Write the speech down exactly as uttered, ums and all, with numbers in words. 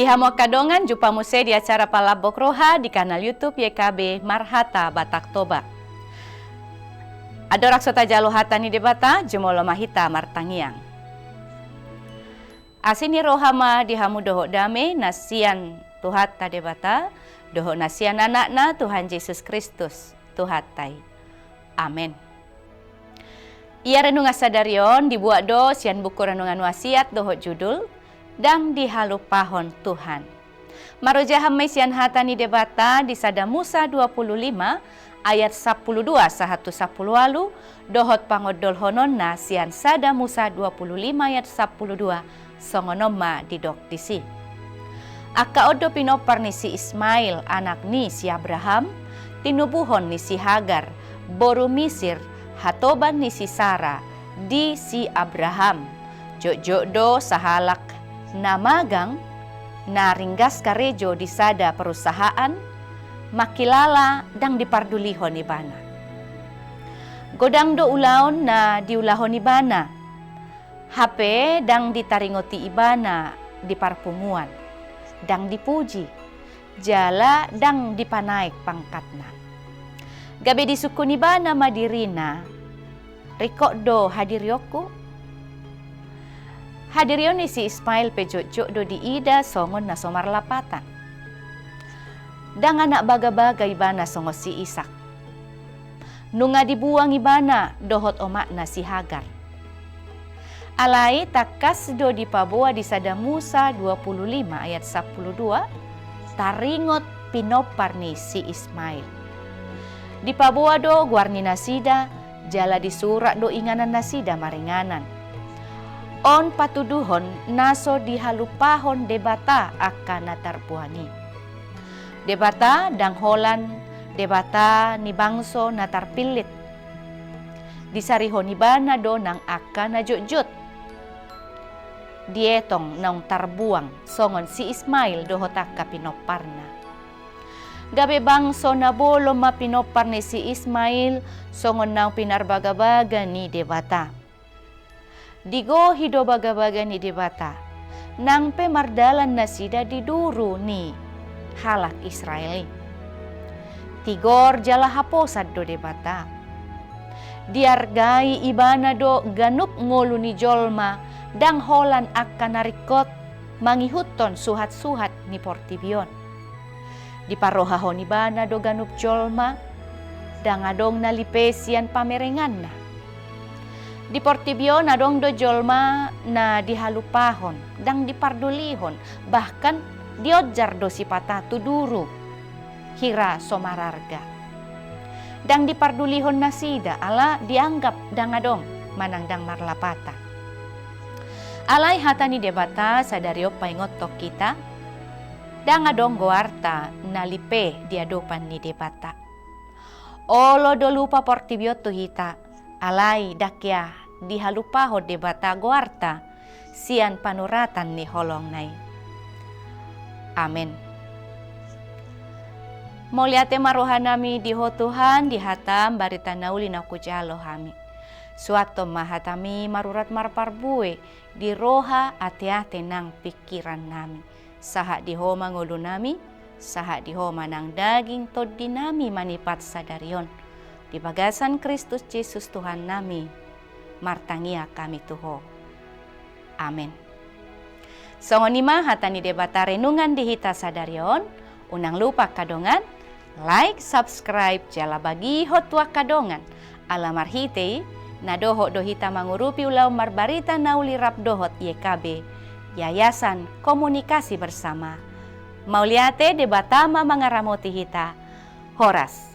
Di hamu angka dongan, jumpa muse di acara Palambok Roha di kanal YouTube Y K B Marhata Batak Toba. Andorang so tajalo hata ni Debata, jumolo ma hita martangiang. Asi ni roha ma di hamu dohot dame na sian Tuhanta Debata dohot na sian Anakna Tuhan Jesus Kristus, Tuhanta i. Amen. Ia renungan sadari on dibuat do sian buku Renungan Wasiat dohot judul Ndang Dihalumpahon Tuhan. Marojahan ma i sian hata ni Debata di Sada Musa dua puluh lima ayat sampulu dua sahat tu sampulu ualu, dohot pangondolhononna sian Sada Musa dua puluh lima ayat sampulu dua, songon on ma didok disi. Angka on do pinompar ni si Ismail, anak ni si Abraham, tinubuhon ni si Hagar, boru Misir, hatoban ni si Sara, di si Abraham. Jotjot do sahalak na magang, na ringgas karejo di sada perusahaan, mangkilala ndang dipardulihon ibana. Godang do ulaon na diulahon ibana, hape ndang ditaringoti ibana di parpunguan, ndang dipuji, jala ndang dipanaek pangkatna. Gabe disungkun ibana ma dirina, ringkot do hadirionku? Hadirion ni si Ismail pe jotjot do diida songon na so marlapatan. Ndang anak bagabaga ibana songon si Isak. Nunga dibuang ibana dohot omakna si Hagar. Alai tangkas do dipaboa di Sada Musa dua puluh lima ayat sampulu dua, taringot pinompar ni si Ismail. Dipaboa do goar ni nasida, jala disurat do inganan nasida maringanan. On patuduhon na so dihalumpahon Debata angka na tarbuang i. Debata ndang holan Debata ni bangso na tarpillit. Disarihon ibana do nang angka na jotjot. Dietong naung tarbuang songon si Ismail dohot angka pinomparna. Gabe bangso na bolon ma pinompar ni si Ismail songon naung pinarbagabaga ni Debata. Digohi do bagabaga ni Debata, nang pe mardalan nasida di duru ni halak Israel i. Tigor jala haposan do Debata. Diargai ibana do ganup ngolu ni jolma, ndang holan angka na ringkot mangihuthon suhatsuhat ni portibi on. Diparrohahon ibana do ganup jolma, ndang adong na lipe sian pamerenganna. Di portibi on adong do jolma na dihalumpahon, ndang dipardulihon, bahkan dionjar do sipata tu duru, hira so mararga. Ndang dipardulihon nasida, ala dianggap ndang adong manang ndang marlapatan. Alai hata ni Debata sadari on paingothon hita, ndang adong goarta na lipe di adopan ni Debata. Olo do lupa portibi on tu hita, alai ndang hea dihalumpahon Debata goarta sian panuratan ni holongna i. Amen. Mauliate ma rohanami di Ho Tuhan, di hatam barita na uli na hujalo hami. Suanhon ma hatami marurat marparbue di roha, ateate nang pingkirannami. Sahat di Ho ma ngolunami, sahat di Ho ma nang daging tondinami manipat sadari on. Di bagasan Kristus Jesus Tuhannami, martangiang hami tu Ho. Amen. Songon i ma hata ni Debata renungan di hita sadari on, unang lupa angka dongan, like, subscribe, jala bagihon tu angka dongan. Ala marhite i, na dohot do hita mangurupi ulaon marbarita na uli rap dohot Y K B, Yayasan Komunikasi Bersama. Mauliate, Debata ma mangaramoti hita. Horas.